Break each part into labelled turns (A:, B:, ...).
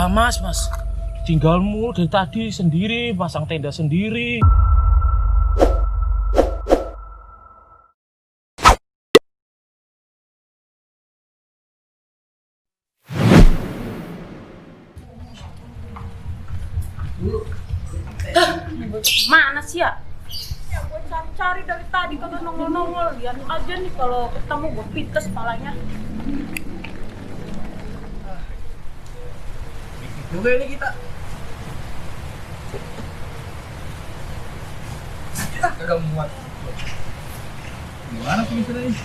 A: Lah mas, tinggalmu dari tadi sendiri, pasang tenda sendiri.
B: Mana sih ya? Ya gue cari dari tadi kagak nongol-nongol. Lihat aja nih kalau ketemu gue pites kepalanya.
C: Juga ini kita. Kagak muat. Gimana tuh misalnya ini?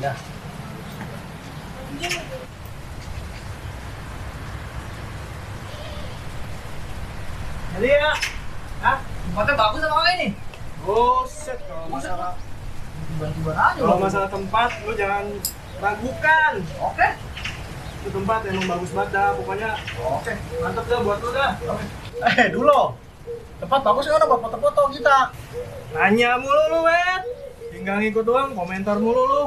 C: Ya. Jadi ya, tempatnya bagus apa enggak ini?
D: Buset, kalau masalah
C: Tiba-tiba aja.
D: kalau masalah tempat lu jangan ragukan.
C: Oke.
D: Itu tempat emang bagus banget dah, pokoknya
C: Oke.
D: mantep dah buat lu dah.
C: Dulu. Tempat bagus kan buat foto-foto kita.
D: Nanya mulu lu, Wet. Tinggal ngikut doang, komentar mulu lu.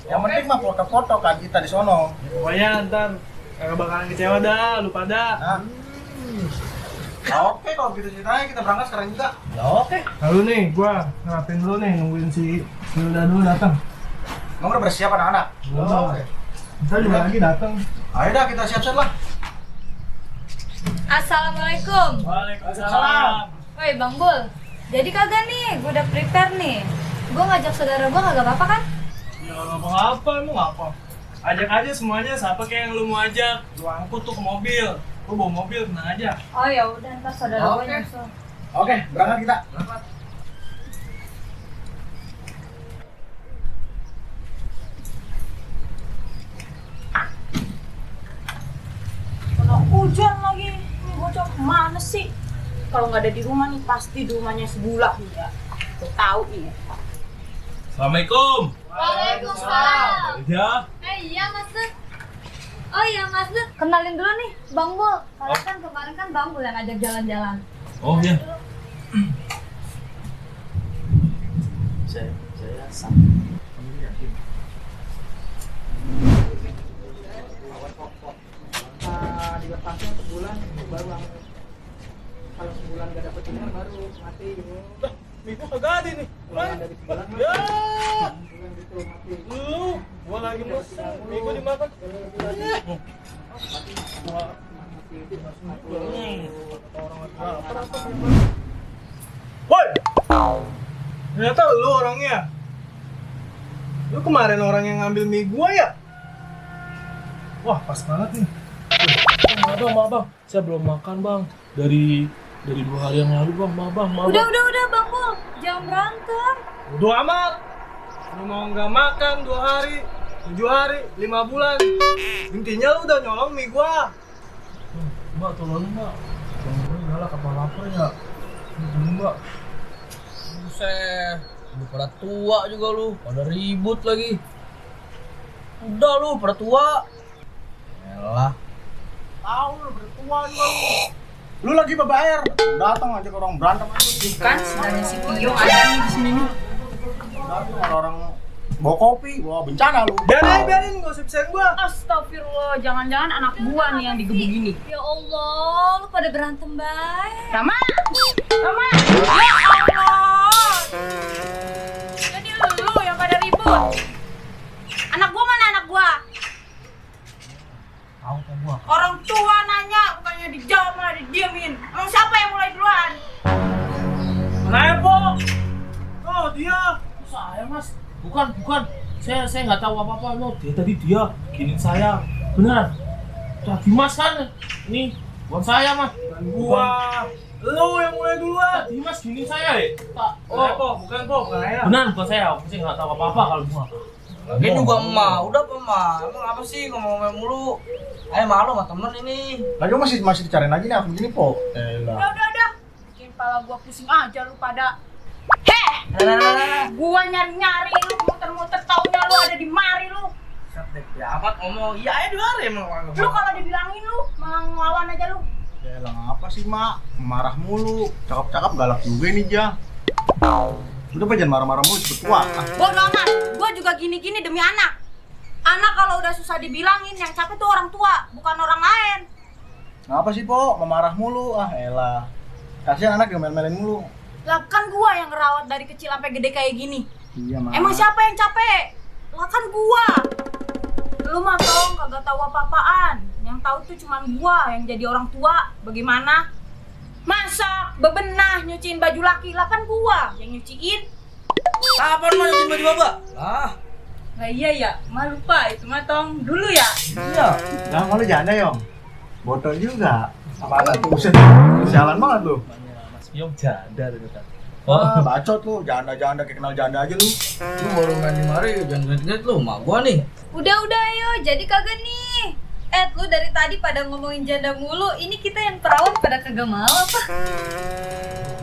C: Yang penting mah foto-foto kan kita di sono.
D: Pokoknya ntar kagak bakalan kecewa dah, lu pada.
C: Nah. Oke, kalau gitu ceritanya kita berangkat sekarang juga. Ya oke.
D: Lalu nih, gua ngerapin dulu nih, nungguin si Hilda dulu datang.
C: Kamu udah bersiap anak-anak?
D: Oke. Ntar juga lagi datang.
C: Ayo dah kita siap-siap lah.
E: Assalamualaikum.
D: Waalaikumsalam.
E: Woi Bang Bul, jadi kagak nih? Gue udah prepare nih. Gue ngajak saudara gue kagak apa-apa kan?
D: Ya nggak apa-apa, emang apa? Ajak aja semuanya, siapa kayak yang lu mau ajak. Lu angkut tuh ke mobil. Lu bawa mobil, tenang aja.
E: Oh ya udah, ntar saudara gue
C: Oke.
E: nyusul.
C: Oke, berangkat kita. Berangkat.
B: Kena hujan lagi. Ini bocah kemana sih? Kalau nggak ada di rumah nih, pasti di rumahnya sebulan nih ya. Gue tahu nih.
A: Assalamualaikum.
E: Waalaikumsalam.
A: Ya.
E: Iya Mas Dut. Oh iya Mas Dut, kenalin dulu nih Bang Bul. Kalian kan kemarin kan Bang Bul yang ngajak jalan-jalan.
A: Oh ya.
C: Saya
D: Dilepasnya sebulan baru kalau sebulan gak dapet ikan baru mati gitu. Minggu kagak ada nih. Pulangan dari sebulan ya. Sebulan gitu mati. Lu, gua lagi mesen. Minggu dimakan. Woi, ternyata lu orangnya. Lu kemarin orang yang ngambil mie gua ya? Wah, pas banget nih.
A: Maaf bang, saya belum makan bang. Dari 2 hari yang lalu bang, maaf bang.
E: Udah Bang Bul, jangan berantem.
D: Bodo amat. Lu mau nggak makan 2 hari, 7 hari, 5 bulan. Intinya lu udah nyolong mie gua.
A: Mbak, tolongin mbak.
C: Bang, udah lah kapal lapar ya.
A: Mbak.
C: Buset, lu pada tua juga lu, pada ribut lagi. Udah lu, pada tua. Yalah. Tahu lu bertua juga lu. Lu lagi berbayar, datang aja ke orang berantem aja.
B: Kan sebenarnya si Tio ada nih di sini nih.
C: Datang orang bawa kopi, bawa bencana lu.
D: Biarin, gak usah pisahin gua.
B: Astagfirullah, jangan-jangan anak gua nih yang digebuk gini.
E: Ya Allah, lu pada berantem baik.
B: Rama! Ya Allah! Jadi lu yang pada ribut. Anak gua mana anak gua?
C: Tahu kan gua.
B: Orang tua nanya, bukannya dijawab malah didiemin. Emang siapa yang mulai duluan?
D: Kenapa? Oh, dia.
A: Saya mas, bukan. Saya nggak tahu apa-apa lo. Dia giniin saya. Beneran. Tadi mas kan, ini bukan saya mas.
D: Bukan gua. Lu yang mulai duluan.
A: Tadi mas giniin saya ya.
D: Bukan saya.
A: Beneran bukan saya. Saya nggak tahu apa-apa kalau gua.
F: Dia juga emak, udah apa emak? Emang apa sih ngomong-ngomong mulu? Ayo malu sama temen ini.
C: Lagi masih dicariin lagi nih aku begini, Po.
B: Udah. Bikin kepala gua pusing aja lu pada. Gua nyari-nyari lu, muter-muter taunya lu ada di mari lu.
F: Set deh, ya amat ngomong. Iya aja 2 hari emang.
B: Lu kalau dibilangin lu, malah ngelawan aja lu.
C: Ya elang apa sih, Mak? Marah mulu. Cakep-cakep galak juga ini, Ja. Udah, Pak, jangan marah-marah mulu, cepet tua.
B: Bodoh amat, gua juga gini-gini demi anak. Anak kalau udah susah dibilangin, yang capek tuh orang tua, bukan orang lain.
D: Ngapa sih, Po? Memarah mulu. Ah, elah. Kasihan anak yang main-mainin mulu.
B: Lah kan gua yang ngerawat dari kecil sampai gede kayak gini.
D: Iya, Ma.
B: Emang siapa yang capek? Lah kan gua. Lu mah Tong kagak tahu apa-apaan. Yang tahu tuh cuman gua yang jadi orang tua. Bagaimana? Masak, bebenah, nyuciin baju laki. Lah kan gua yang nyuciin.
F: Kapan mau nyuciin baju Baba? Lah,
B: Lah iya ya, mah lupa itu mah Tong dulu ya.
F: iya.
D: Lah, malu janda, Yong. Botol juga. Apaan tuh? Buset. Sialan banget lu.
A: Mas Yong janda ternyata.
D: Ah, bacot lu. Janda-janda kayak kenal janda aja lu.
F: Lu baru main di mari, jangan ngeliat-ngeliat lu, mak gua nih.
E: Udah ayo, jadi kagak nih. Lu dari tadi pada ngomongin janda mulu, ini kita yang perawan pada kagak mau apa?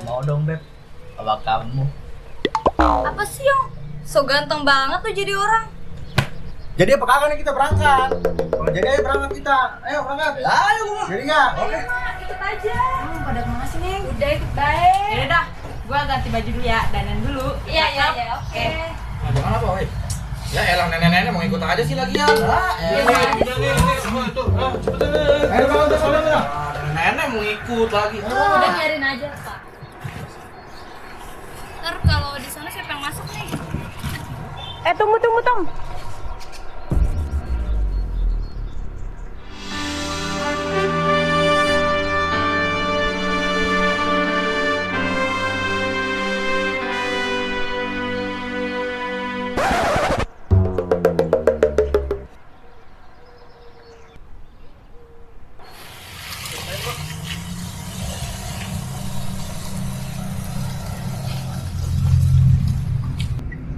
F: Mau dong, Beb. Apa kamu?
E: Apa sih Yong? So ganteng banget tuh jadi orang.
D: Jadi apa kagak nih kita berangkat? Kalau jadi ayo berangkat kita. Ayo berangkat.
F: Ayo gua.
D: Jadi enggak? Oke.
E: Ikut aja.
B: Pada kemana sih Neng?
E: Udah ikut baik.
B: Ya udah, gua ganti baju dulu ya, dandan dulu.
E: Iya, oke.
F: Jangan apa, weh? Ya elah nenek-nenek mau ikut aja sih lagian. Ah,
D: Ayo berangkat soalnya.
F: nenek mau ikut lagi.
E: Udah biarin aja, Pak. Ntar kalau di sana siapa yang masuk nih?
B: Tunggu Tong.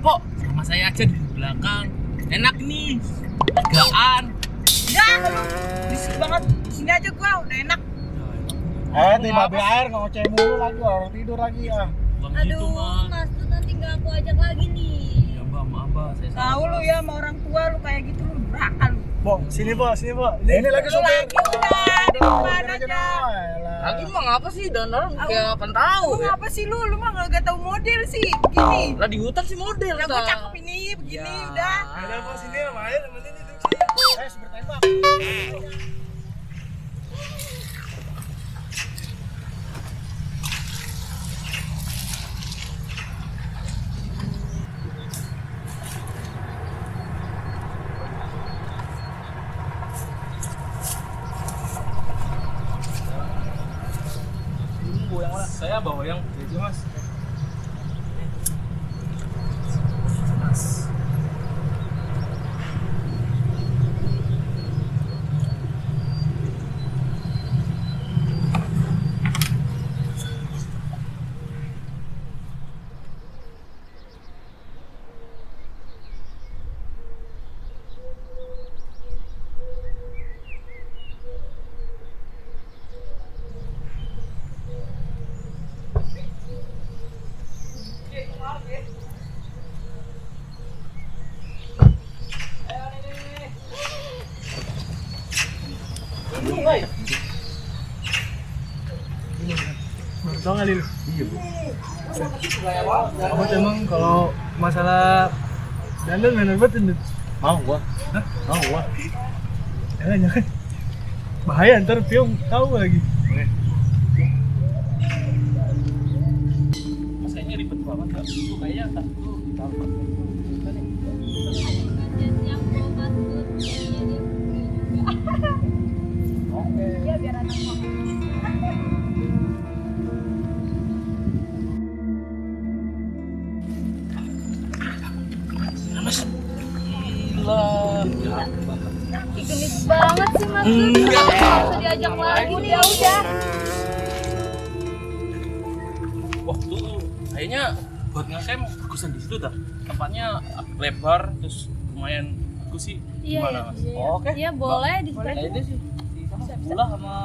A: Pok, sama saya aja di belakang. Enak nih. Legaan.
B: Ya, lu bisik banget. Sini aja gua, udah enak.
D: Tiba air ngoceh mulu lagi, orang tidur lagi ya.
A: Bukan gitu,
E: Aduh,
A: Mas.
E: Mas tuh nanti nggak aku ajak lagi nih.
A: Ya, Mbak, maaf, Mbak. Saya
B: Tahu lu ya sama orang tua lu kayak gitu lu berakal lu.
D: Bong, sini, Po. Ini lagi
B: Lu lagi udah di depan aja.
F: Lagi mah ngapa sih dandan kayak apa tahu
B: Lu
F: ya?
B: ngapa sih lu? Lu mah gak tahu model sih. Begini.
F: Lah di hutan sih model
B: Lah
F: ta.
B: gua cakep ini, begini udah.
F: Ada apa sini?
D: Bertembak.
A: Saya bawa yang jadi, Mas.
D: Tau nggak Lil? Iya Bu. Aku emang kalau masalah dandan main banget ini. Mau gua. Hah? Mau gua. Jangan. Bahaya ntar Piong tahu lagi.
A: Mas kayaknya ribet banget nggak? Itu kayaknya tas itu ditaruh.
E: Yang bawa batu,
A: Oke.
E: ya biar anak mau.
A: Mas. Gila.
E: Ih, gendut banget sih Mas. Nggak usah diajak lagi nih, ya udah.
A: Wah, tuh kayaknya buat ngecamp bagusan di situ dah. Tempatnya lebar terus lumayan bagus sih.
E: Iya,
A: Gimana,
E: iya,
A: Mas?
E: iya.
F: Oke.
E: Iya, boleh di situ.
F: Kayak itu sih. Di sana Bula sama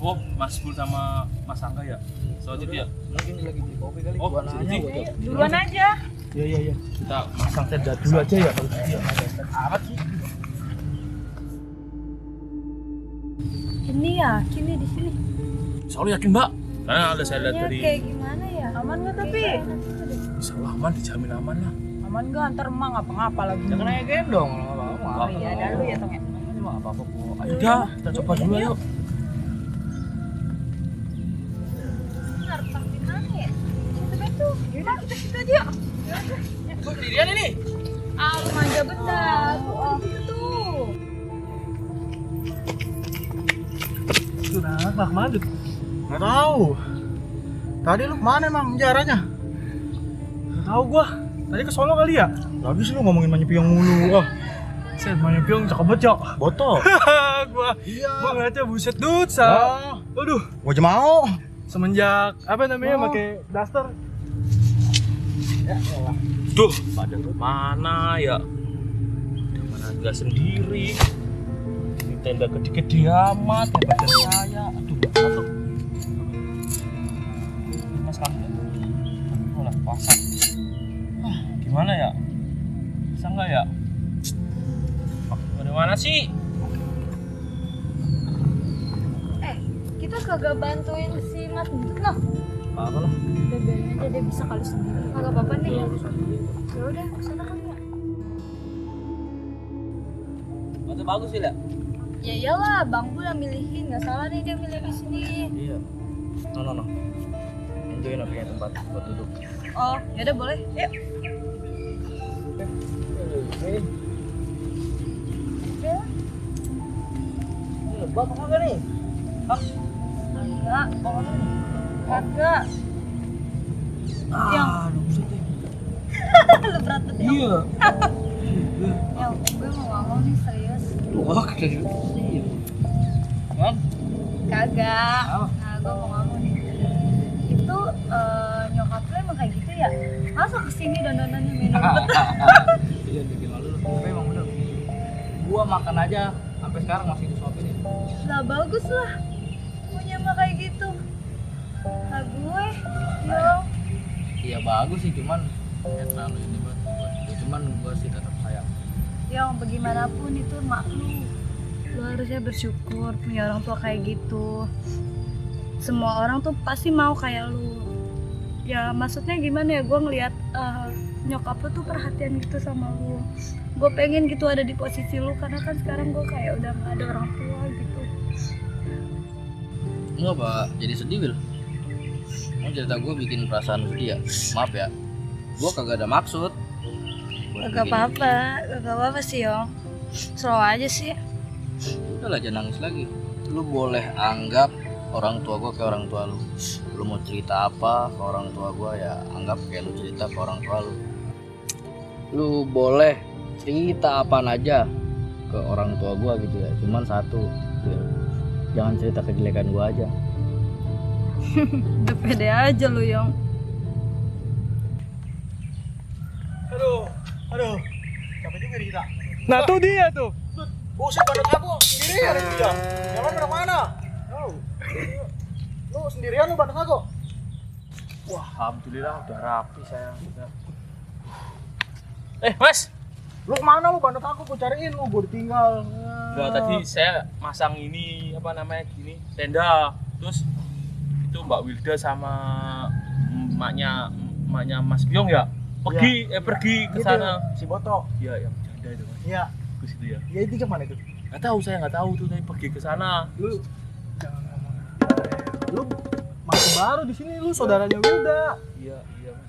A: Oh, Mas Bul sama Mas Angga ya? Soal itu ya?
F: mungkin lagi beli kopi kali.
A: Oh,
F: Gua nanya
A: jadi-
F: gua.
B: Duluan aja.
A: Iya. Kita masang tenda dulu aja ya kalau gitu ya.
F: Amat sih.
E: Ini yakin nih di sini.
A: Soalnya yakin, Mbak. Karena ada saya lihat
E: Ya
A: dari
E: kayak gimana ya?
B: Aman nggak tapi?
A: Insya Allah aman, dijamin aman lah.
B: Aman gak ntar emak ngapa-ngapa lagi.
C: Jangan naik gendong kalau
B: Oh iya, ada lu ya Tong ya.
C: Ini mah apa-apa kok.
A: Ayo dah, kita coba dulu yuk.
B: Benar, pas di mana ya? Situ tuh. Yaudah kita situ aja yuk.
C: Gue sendirian ini.
B: Ah, lu manja bentar. Oh, gitu tuh.
D: Sudah, Pak Madut. Nggak tahu. Tadi lu kemana emang jaranya? Nggak tahu gua. Tadi ke Solo kali ya? Lagi sih lu ngomongin Manyepiong mulu. Set Manyepiong cakep banget, Cok. Botol. Gua ngeliatnya buset dut, Aduh, gua aja mau. Semenjak apa namanya pakai daster.
A: Duh, pada mana ya? Mana nggak sendiri? Ini tenda gede-gede amat, ya badan saya. Aduh, nggak tahu. Ini Mas kamu, lah pasang. Gimana ya? Bisa nggak ya? Dari mana sih?
E: Kita kagak bantuin si Mas Gendut loh.
A: Apa lah?
B: Udah biarin aja dia bisa kali sendiri.
E: Kagak apa-apa nih.
A: Ya, urusan dulu.
E: Ya udah, kesana kan ya.
C: Mata bagus sih lah.
E: Ya iyalah, Bang Bul yang milihin, nggak salah nih dia milih di sini.
C: Iya. No. Enjoy punya tempat buat duduk.
E: Oh, ya udah boleh. Yuk.
C: Bapak kagak nih?
E: Enggak. Kagak. Yang
C: buset deh.
E: lu berat banget ya.
A: Iya.
E: Ya, gue mau ngomong nih serius.
C: Wah, keren juga. Bang,
E: Kagak. Nah, gue mau ngomong nih. Itu nyokap lu emang kayak gitu ya? Masa kesini dandanannya minum?
C: iya bikin malu lu. Tapi emang bener. Gua makan aja sampai sekarang masih disuapin ya.
E: Lah bagus lah. Punya mah kayak gitu. Lah gue, yo.
C: Iya bagus sih, cuman ya terlalu ini buat gua. Ya, cuman gua sih tetap sayang.
E: Yang bagaimanapun itu mak lu. Lu harusnya bersyukur punya orang tua kayak gitu. Semua orang tuh pasti mau kayak lu. Ya maksudnya gimana ya, gue ngeliat nyokap lu tuh perhatian gitu sama lu. Gue pengen gitu ada di posisi lu, karena kan sekarang gue kayak udah gak ada orang tua gitu.
C: Enggak pak, jadi sedih Wil. Mau cerita gue bikin perasaan sedih ya? Maaf ya, gue kagak ada maksud.
E: Gak apa-apa sih Yong. Slow aja sih.
C: Udah lah, jangan nangis lagi. Lu boleh anggap orang tua gue kayak orang tua lu. Lu mau cerita apa ke orang tua gue ya anggap kayak lu cerita ke orang tua lu. Lu boleh cerita apaan aja ke orang tua gue gitu ya. Cuman satu, Wil, jangan cerita kejelekan gue aja.
E: Udah pede aja lu Yong.
D: Aduh. Capek juga nih kita. Nah tuh dia tuh. Buset pada aku sendirian itu ya. Jalan ke mana? Lu sendirian lu bandeng aku.
A: Wah, alhamdulillah udah rapi saya. Mas,
D: Lu kemana lu bandeng aku? Gua cariin lu, gua ditinggal.
A: enggak, tadi saya masang ini apa namanya gini, tenda. Terus itu Mbak Wilda sama emaknya Mas Biong ya pergi ke
D: Gitu,
A: sana.
D: si Boto.
A: Iya, yang janda itu Mas.
D: Iya.
A: Ke situ ya.
D: Ya itu kemana itu?
A: Nggak tahu, saya nggak tahu tuh, tapi pergi ke sana.
D: Lu jangan ngomong. Lu masih baru di sini, lu saudaranya Wilda.
A: Iya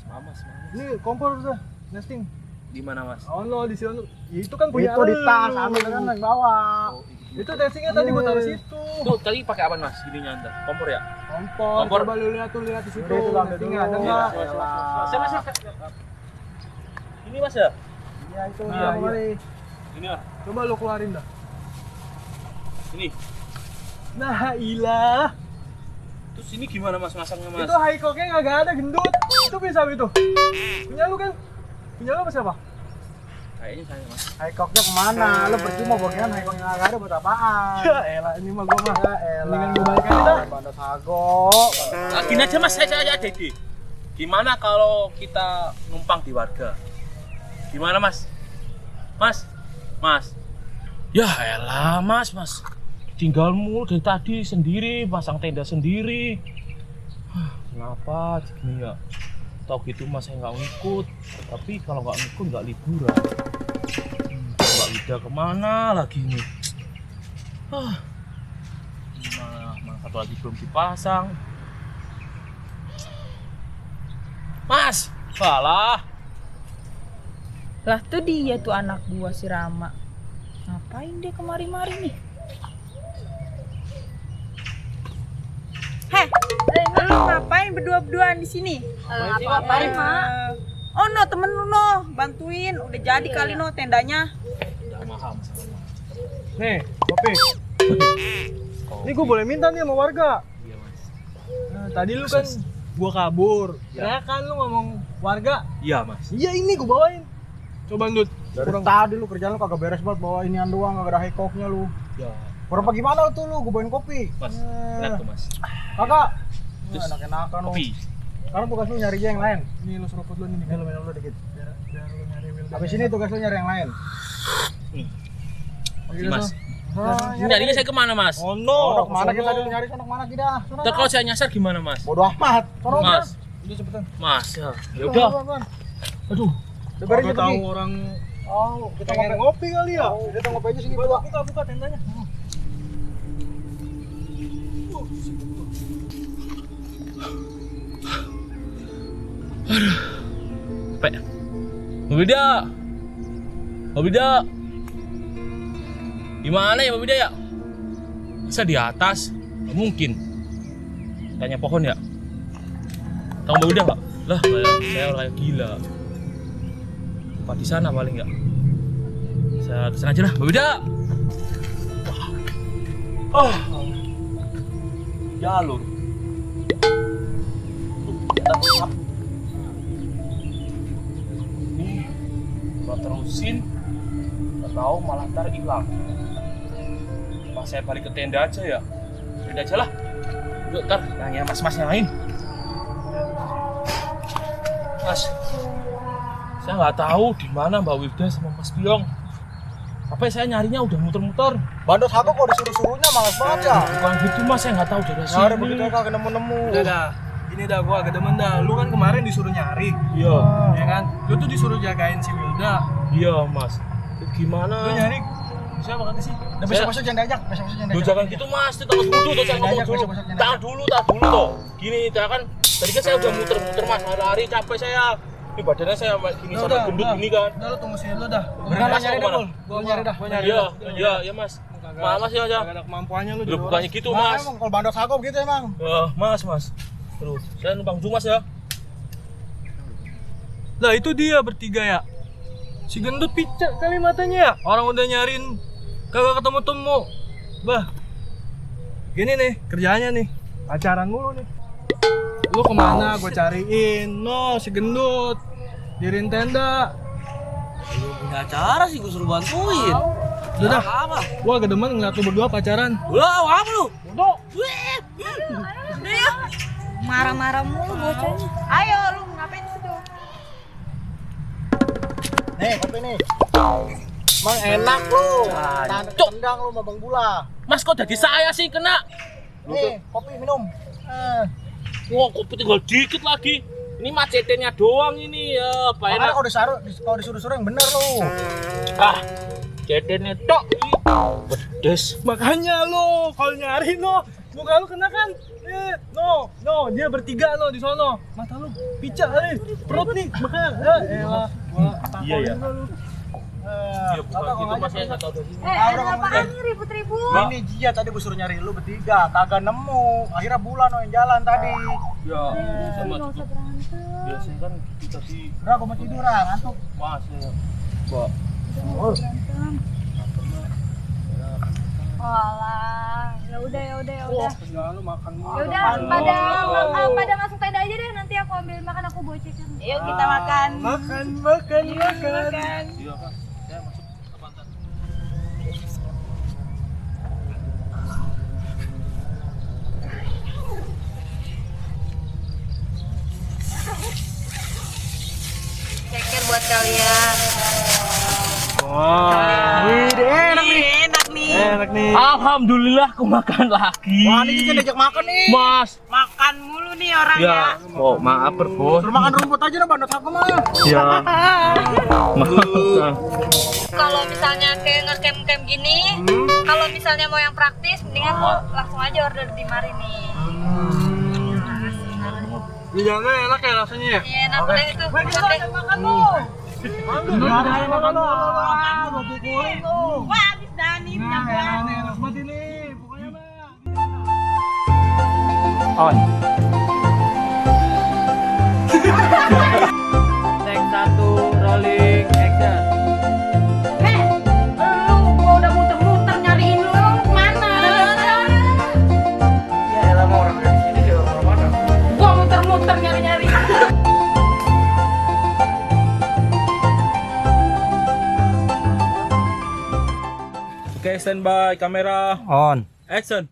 A: Mas.
D: Ini kompor udah nesting.
A: Di mana Mas?
D: Oh lo di sini. Ya, itu kan punya
G: Itu di
D: lu.
G: tas, ambil kan yang bawa.
A: Oh,
D: Itu testingnya tadi gua taruh situ.
A: Tuh, tadi pakai apa Mas? Gininya ntar. Kompor ya?
D: Kompor. Coba lu lihat tuh, lihat di situ.
G: Udah, itu ambil
D: Testingnya
G: dulu.
D: ada
A: Iya,
D: enggak?
A: Mas. Ini Mas ya?
G: Ya itu
D: Nah,
G: dia
D: iya.
G: kembali.
A: Ini Mas.
D: Coba lu keluarin dah.
A: Ini.
D: Nah, ilah.
A: Terus ini gimana Mas masangnya Mas?
D: Itu high cocknya nggak ada gendut. Itu bisa itu. Punya lu kan? Punya lu apa siapa?
A: Kayaknya saya Mas.
G: High cocknya kemana? Lu percuma bokean high cocknya nggak ada buat apaan?
D: Ya elah, ini mah gua mah.
G: Ya elah.
D: Mendingan gua balikan dah.
G: Bandar Sago.
A: Nah, gini aja Mas, saya ada ide. Gimana kalau kita numpang di warga? Gimana Mas? Mas. Ya elah Mas. Tinggal mulu dari tadi sendiri, pasang tenda sendiri. Kenapa gini ya? Tahu gitu mas saya nggak ngikut. Tapi kalau nggak ngikut nggak liburan. Mbak Wida kemana lagi nih? Mana satu lagi belum dipasang. Mas, salah.
B: Lah tuh dia tuh anak gua si Rama. Ngapain dia kemari-mari nih? Heh, lu ngapain berdua-duaan di sini?
E: Apa-apain, Mak.
B: Oh no, temen lu no, bantuin. Udah jadi kali no tendanya.
A: Udah mahal sama.
G: Nih, kopi. Ini gue boleh minta nih sama warga.
A: Iya mas.
G: Nah, tadi lu kan gua kabur. Ya kan lu ngomong warga.
A: Iya mas.
G: Iya ini gua bawain. Coba Ndut. Kurang tadi lu kerjaan lu kagak beres banget bawa inian doang, kagak ada hekoknya lu.
A: Ya.
G: Kurang apa gimana tuh lu? Gua bawain kopi.
A: Mas, enak tuh mas.
G: Kakak.
A: Terus,
G: Enak-enakan lu.
A: Kopi.
G: Sekarang tugas lu nyari yang lain. Ini lu seruput lu nih, minum lu dikit. Biar lu nyari Wildan. Habis ini tugas lu nyari yang lain.
A: Kopi mas.
G: Ini
A: Nyarinya saya kemana mas?
G: Oh no, kemana kita dulu nyari sono kemana kita? Sono.
A: Ntar kalau saya nyasar gimana mas?
G: Bodoh amat. Sono.
A: Mas.
G: Udah cepetan.
A: Mas, ya udah.
G: Aduh. Udah beres kita
C: tahu
G: orang kita ngopi kali ya. Kita ngopi aja sini gua. Buka tendanya.
A: Pak. Mbak Wida. Gimana ya Mbak Wida ya? Bisa di atas? Nggak mungkin. Tanya pohon ya? Tahu Mbak Wida nggak? Lah, saya orang kayak gila. Apa di sana paling nggak? Saya kesana aja lah, Mbak Wida. Jalur. Ini gua terusin, nggak tahu malah ntar hilang. Pas saya balik ke tenda aja ya, tenda aja lah. Yuk ntar nanya mas-mas yang lain. Mas, saya nggak tahu di mana Mbak Wilda sama Mas Biong. Apa saya nyarinya udah muter-muter.
G: Bandot aku kok disuruh-suruhnya malas banget ya.
A: Bukan gitu mas, saya nggak tahu dari sini.
G: Nyari begitu kagak nemu-nemu.
C: Udah dah. Ini dah gua agak demen dah. Lu kan kemarin disuruh nyari,
A: Iya,
C: ya kan? Lu tuh disuruh jagain si Wilda.
A: iya mas. Gimana?
C: Lu nyari siapa kagak sih?
G: Nah, besok-besok jangan diajak, besok-besok jangan
A: Lu
G: diajak.
A: jangan gitu mas, itu takut dulu tuh saya ngomong
G: Jangan,
A: dulu.
G: besok-besok jangan
A: Tahan dulu tuh. Gini, ya kan? Tadi kan saya udah muter-muter mas, hari-hari capek saya. Ini badannya saya gini sampai gendut gini kan.
C: Udah lu tunggu sini dulu dah.
G: Beneran
A: Mas,
G: nyari
A: mau
G: dah,
A: kemana?
G: Bul. Gua nyari dah.
A: Iya mas. Mas ya aja.
C: Kagak ada kemampuannya lu.
A: Udah bukannya gitu
G: Nah,
A: mas.
G: emang kalau bandot aku begitu emang.
A: Mas. Terus, saya numpang dulu mas ya.
C: Lah itu dia bertiga ya. Si gendut picak kali matanya ya. Orang udah nyariin kagak ketemu-temu. Bah. Gini nih kerjaannya nih. Pacaran mulu nih. Lu kemana gue cariin. No si gendut. Dirin tenda.
F: Punya acara sih gue suruh bantuin.
C: Udah dah.
F: Apa?
C: Gua agak demen ngeliat lu berdua pacaran.
F: Lah, apa lu?
E: Marah-marah mulu bocahnya.
B: Ayo lu ngapain di situ?
G: Nih, kopi nih. Emang enak lu. Tendang lu sama Bang Bula.
A: Mas kok jadi saya sih kena?
G: Nih, kopi minum.
A: Wah, kopi tinggal dikit lagi. Ini macetennya doang ini ya, Pak
G: Makanya
A: enak.
G: kalau disuruh-suruh yang bener lu.
A: Cetennya tok ini. Pedes.
C: Makanya lu kalau nyari no, muka lu kena kan? No, dia bertiga no di sono. Mata lu picak kali. Perut nih, makanya. Elah.
A: Iya ya.
G: Iya,
A: Bukan gitu mas, saya nggak tahu dari sini.
B: Ada apaan nih ribut-ribut?
G: Ini Jia tadi gue suruh nyari lu bertiga, kagak nemu. Akhirnya Bulan yang jalan tadi.
A: Ya, sama
E: Nggak usah berantem.
A: biasanya kan gitu tadi
G: Udah, gue mau tidur ah, ngantuk.
A: mas ya. Mbak.
E: Berantem. Walah, ya udah.
G: Jangan lu makan mulu.
E: Ya udah, pada masuk tenda aja deh. Nanti aku ambil makan, aku bawa chicken.
B: Yuk kita makan.
C: Makan.
A: Iya kan, saya masuk ke pantat.
B: Ceker buat kalian.
G: Wah, ini enak nih.
B: Enak nih.
G: enak nih.
A: Alhamdulillah aku makan lagi.
G: Wah, ini kita diajak makan nih.
A: Mas.
B: Makan mulu nih orang
A: Ya, oh, maaf bos.
G: Suruh makan rumput aja dong, bandot aku mah.
A: Ya. Maaf.
E: Kalau misalnya kayak ngecamp gini, kalau misalnya mau yang praktis, mendingan lo langsung aja order di mari nih.
G: Iya, enak ya rasanya ya.
E: Iya, enak deh itu. Makan
G: Makan tuh.
B: Wah, habis Dani punya gua.
G: Enak banget ini. Pokoknya mah.
A: On.
C: Take 1, rolling, action.
B: Lu gua udah muter-muter nyariin lu kemana?
C: Ya elah mau orang dari sini dia orang mana?
B: Gua muter-muter nyari-nyari.
A: Oke, standby kamera.
G: On.
A: Action.